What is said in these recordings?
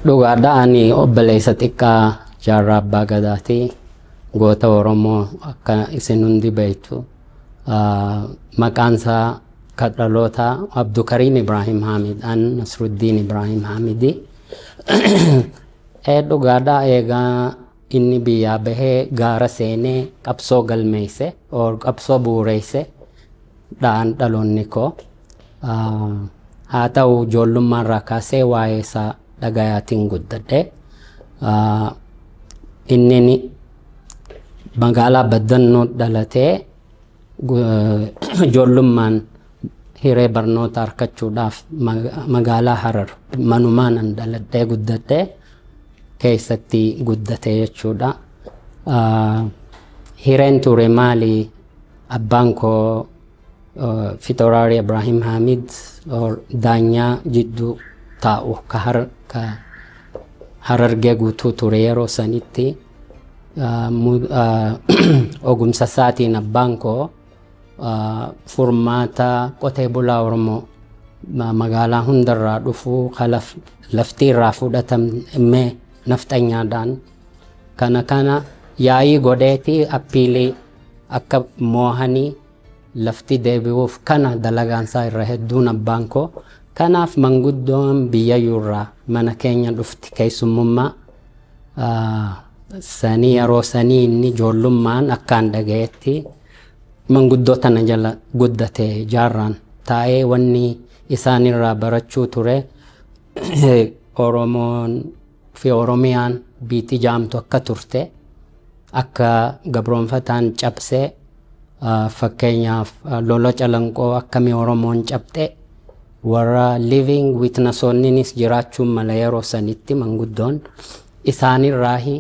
Dhugaadha, ani obboleessa xiqqaa Jaarraa Abbaa Gadaati. Goota Oromoo akka isin hundi beektu. Maqaan isaa kan dhalootaa Abdukariim Ibrahim Hamid, an Nasruddiin Ibrahim Hamidi. Dhugaadha, eegaa inni biyyaa bahee gaara seenee qabsoo galmeesse or qabsoo bu'uureesse dhaan dhaloonni koo. Haa ta'u, ijoollummaa irraa kaasee waa'ee isaa dhagayaatiin guddadhe. Inni magaalaa Baddannoo dhalatee ijoollummaan hiree barnoota argachuudhaaf magaalaa Harar manumaan an dhaladhee guddadhe keessatti guddate jechuudha. Hireen ture maali? Abbaan koo Fitoraarii Ibrahim Hamid daanyaa jidduu taa'u ka Harargee guutuu ture yeroo sanitti. Ogumsa isaatiin abbaan koo furmaata qotee bulaa Oromoo magaalaa hundarraa dhufu lafti irraa fudhatame nafxanyaadhaan kana yaa'ii godheeti appeal akka moohanii lafti deebi'uuf kana dalagaansaa irra hedduun abbaan koo. Kanaaf manguddoon biyyayyuurraa mana keenya dhufti keessummummaa sanii. Yeroo sanii inni ijoollummaan akkaan dhagayetti manguddoo tana jala guddate. Jaarraan taa'ee wanni isaanirraa barachuu ture Oromoon fi Oromiyaan biitti jaamtu akka turte, akka gabroonfataan cabsee, fakkeenyaaf lola Calanqoo akkamii Oromoon cabxe, warra living witnessoonninis jiraachuun mala yeroo sanitti manguddoon isaanirraahi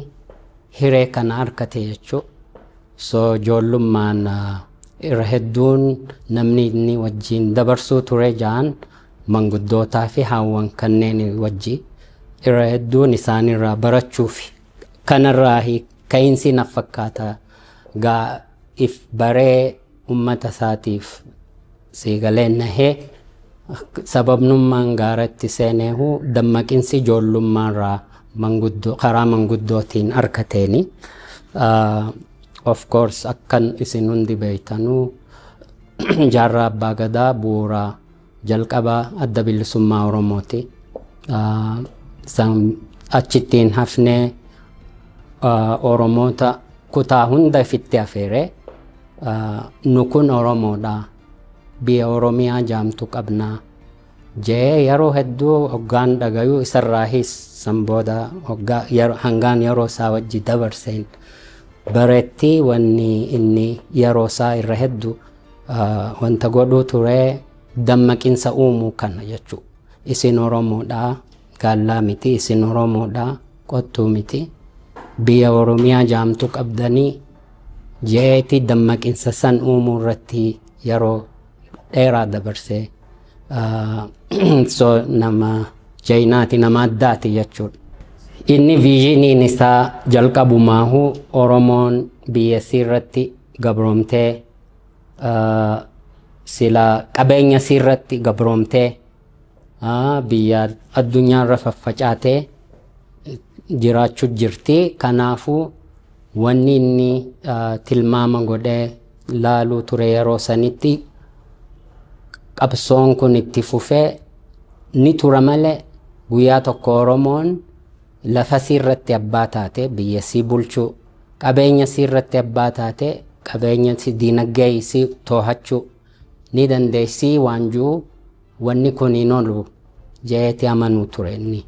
hiree kana argate jechuu. So ijoollummaan irra hedduun namni inni wajjin dabarsuu ture ja'an manguddootaa fi haawwan kanneen wajji irra hedduun isaanirraa barachuuf kanarraa ka'iinsi na fakkaata gaa if baree ummata isaatiif siigalee nahee sababnummaan gaaratti seeneehu dammaqinsi ijoollummaarraa manguddoo karaa manguddootiin argateeni. Of course, akkan isin hundi beektanuu Jaarraa Abbaa Gadaa bu'uura jalqabaa Adda Bilisummaa Oromooti. Achittiin hafnee Oromoota kutaa hunda ifitti afeeree, nu kun Oromoodha, biyya Oromiyaa jaamtu qabnaa jee yeroo hedduu hoggaan dhagayuu isarraahis san booda hoggaa hangaan yeroo isaa wajji dabarseen bareetti wanni inni yeroo isaa irra hedduu wanta godhuu ture dammaqinsa uumuu kana jechuu. Isin Oromoodha, gaallaa miti, isin Oromoodha, qottuu miti, biyya Oromiyaa jaamtu qabdanii jeeti dammaqinsa san uumuu irratti yeroo dheeraa dabarsee. So nama jayinaati, nama addaati jechuudha. Inni visioniin isaa jalqabumaahu Oromoon biyya irratti gabroomtee, sila qabeenya irratti gabroomtee, biyya addunyaarra faffacaatee jiraachuu jirti. Kanaafuu wanni inni tilmaama godhee laaluu ture yeroo sanitti qabsoon kun itti fufee ni tura malee guyyaa tokko Oromoon lafa irratti abbaa taate biyya sii bulchuu, qabeenya sii irratti abbaa taate qabeenya si diinagdee isii to'achuu ni dandeessii waan jiru wanni kun hin oolu jeeti amanuu ture inni.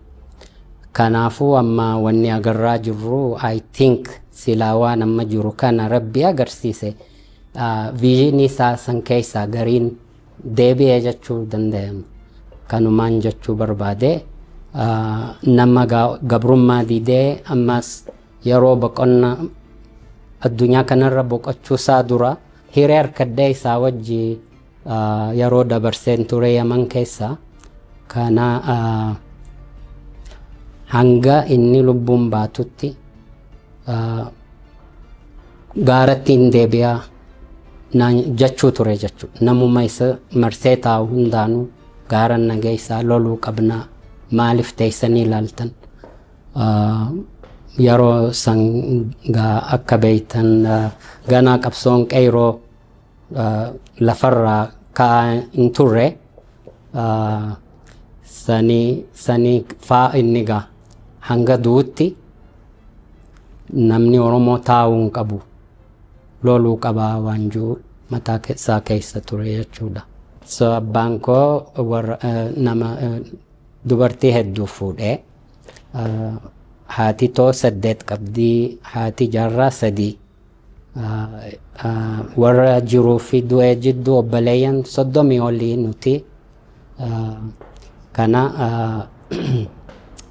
Kanaafuu amma wanni agarraa jirru, I think, silaa waan amma jiru kana Rabbi agarsiise visionii isaa san keessaa gariin deebi'ee jechuu danda'ama. Kanumaan jechuu barbaade, nama gabrummaa didee ammas yeroo boqonna addunyaa kanarra boqochuu isaa dura hiree harkadhee isaa wajji yeroo dabarseen ture Yaman keessa. Kana hanga inni lubbuun baatutti gaaratti hin deebi'aa jechuu ture jechuudha. Namuma isa marsee taa'u hundaanuu gaara nageessaa loluu qabnaa, maaliif teessanii ilaaltan? Yeroo san akka beektan ganaa qabsoon qeyroo lafarraa ka'aa hin turre. Sanii faa inni gaa hanga du'utti namni Oromoo taa'uu hin qabu, loluu qabaa waan jiru mataa isaa keessa ture jechuudha. So abbaan koo warra nama dubartii hedduu fuudhee, haati too 8 qabdii, haati jaarraa 3. Warra jiruu fi du'ee jidduu obboleeyyan 30 olii nuti. Kana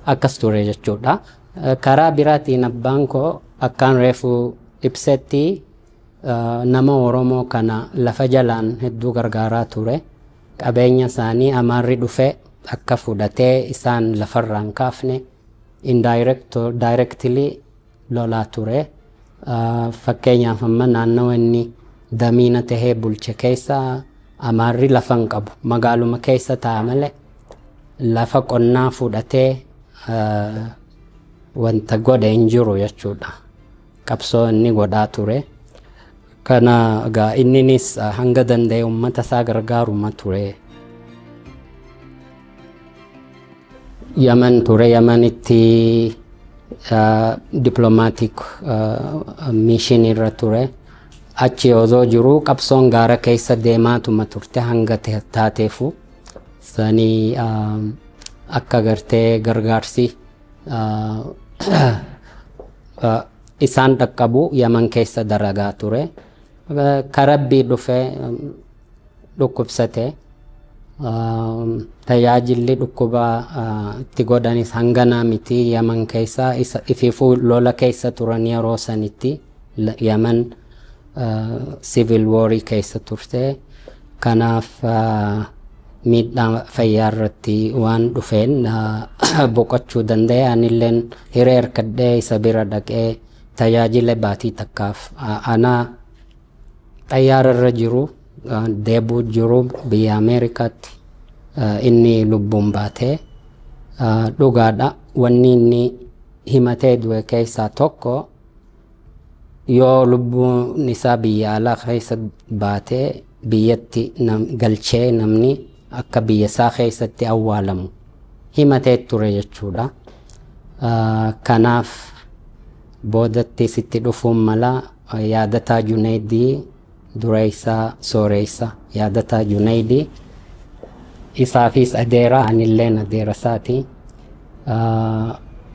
akkas ture jechuudha. Karaa biraatiin abbaan koo akkaan reefu ibsetti nama Oromoo kana lafa jalaan hedduu gargaaraa ture. Qabeenya isaanii Amaarri dhufee akka fudhatee isaan lafarraa hin kaafne indirectly lolaa ture. Fakkeenyaaf amma naannawa inni damiina tahee bulche keessa Amaarri lafa hin qabu. Magaaluma keessa taa'a malee lafa qonnaa fudhatee wanta godhe hin jiru jechuudha. Qabsoo inni godhaa ture. Kana egaa inninis hanga danda'e uummata isaa gargaaruma ture. Yaman ture. Yamanitti diplomatic mission irra ture. Achi osoo jiru qabsoon gaara keessa deemaatuma turte hanga taateefu. Sanii akka gartee gargaarsi isaan dhaqqabu Yaman keessa dalagaa ture. Karabbii dhufee dhukkubsate. Tajaajilli dhukkuba itti godhanis hanganaa miti Yaman keessa ifiifuu lola keessa turan yeroo sanitti Yaman civil warii keessa turte. Kanaaf miidhaa fayyaa irratti waan dhufeen boqochuu danda'e. Anilleen hiree harkadhee isa bira dhaqee tajaajila baatii takkaaf anaa xayyaara irra jiru deebuu jiru biyya Ameerikaatti inni lubbuun baatee. Dhugaadha, wanni inni himatee du'e keessaa tokko yoo lubbuun isaa biyya alaa keessa baatee biyyatti galchee namni akka biyya isaa keessatti awwaalamu himatee ture jechuudha. Kanaaf boodatti sitti dhufuun mala Yaadataa Junaydii, dureessaa sooreessa Yaadataa Junaydii, isaafis adeera, anilleen adeera isaati.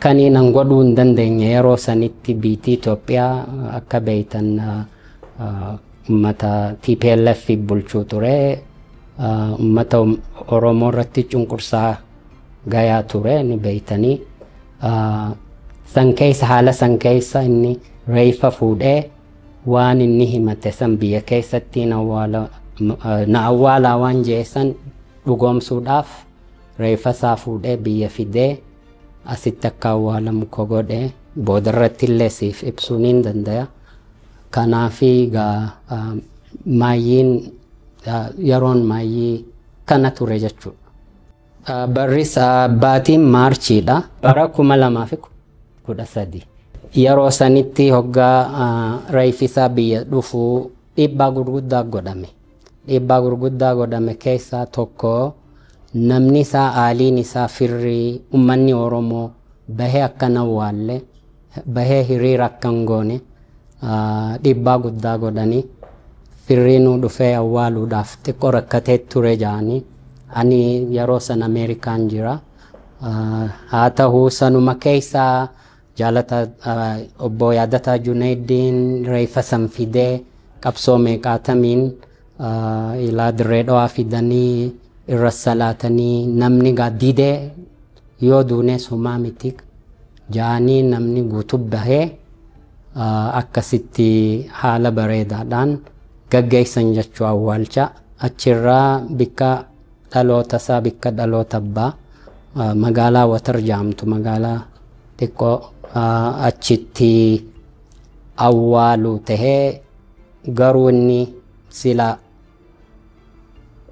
Kaniin an godhuu hin dandeenye yeroo sanitti biitii Itoophiyaa akka beektan uummata TPLF bulchuu ture. Uummata Oromoo irratti cunqursaa gayaa ture ni beektanii. San keessa, haala san keessa inni reeffa fuudhee waan inni himate san biyya keessatti na awwaalaa waan jee san dhugoomsuudhaaf reeffa isaa fuudhee biyya fidee asitti akka awwaalamu ko godhe boodarratti illee siif ibsuu niin danda'a. Kanaafi egaa maayyiin yeroon maayyii kana ture jechuudha. Barris baatiin Maarchiidha. Bara 2013. Yeroo sanitti hoggaa reeffisaa biyya dhufuu dhiibbaa gurguddaa godhame. Dhiibbaa gurguddaa godhame keessaa tokko namni isaa, aaliin isaa, firri uummanni Oromoo bahee akka hin awwaalle, bahee hiriira akka hin goone dhiibbaa guddaa godhanii, firriinuu dhufee awwaaluudhaaf xiqqoo rakkatee ture jedhanii. Ani yeroo san Ameerikaan jira. Haa ta'u sanuma keessaa jaalata obbo Yaadataa Junaydin reeffa san fidee qabsoo meeqaatamiin ilaa Dirree Dhawaa fidanii irra salaatanii, namni gaa didee yoo duunes humaa miti jaanii namni guutuu bahee akkasitti haala bareedaadhaan gaggeessan jechuu awwaalcha. Achirraa bikka dhaloota isaa, bikka dhaloota abbaa, magaalaa Watar jaamtu, magaalaa xiqqoo, achitti awwaalu tahee, garuu inni sila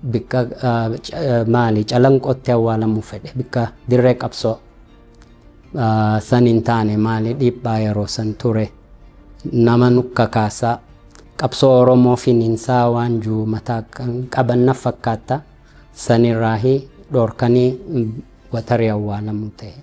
bikka maali Calanqootti awwaalamuu fedhe, bikka dirree qabsoo. San hin taane, maali, dhiibbaa yeroo san ture nama nukka kaasaa qabsoo Oromoo finiinsaa waan jiru mataa qaban na fakkaata, sanirraahi dhoorkanii watarii awwaalamuu ta'e.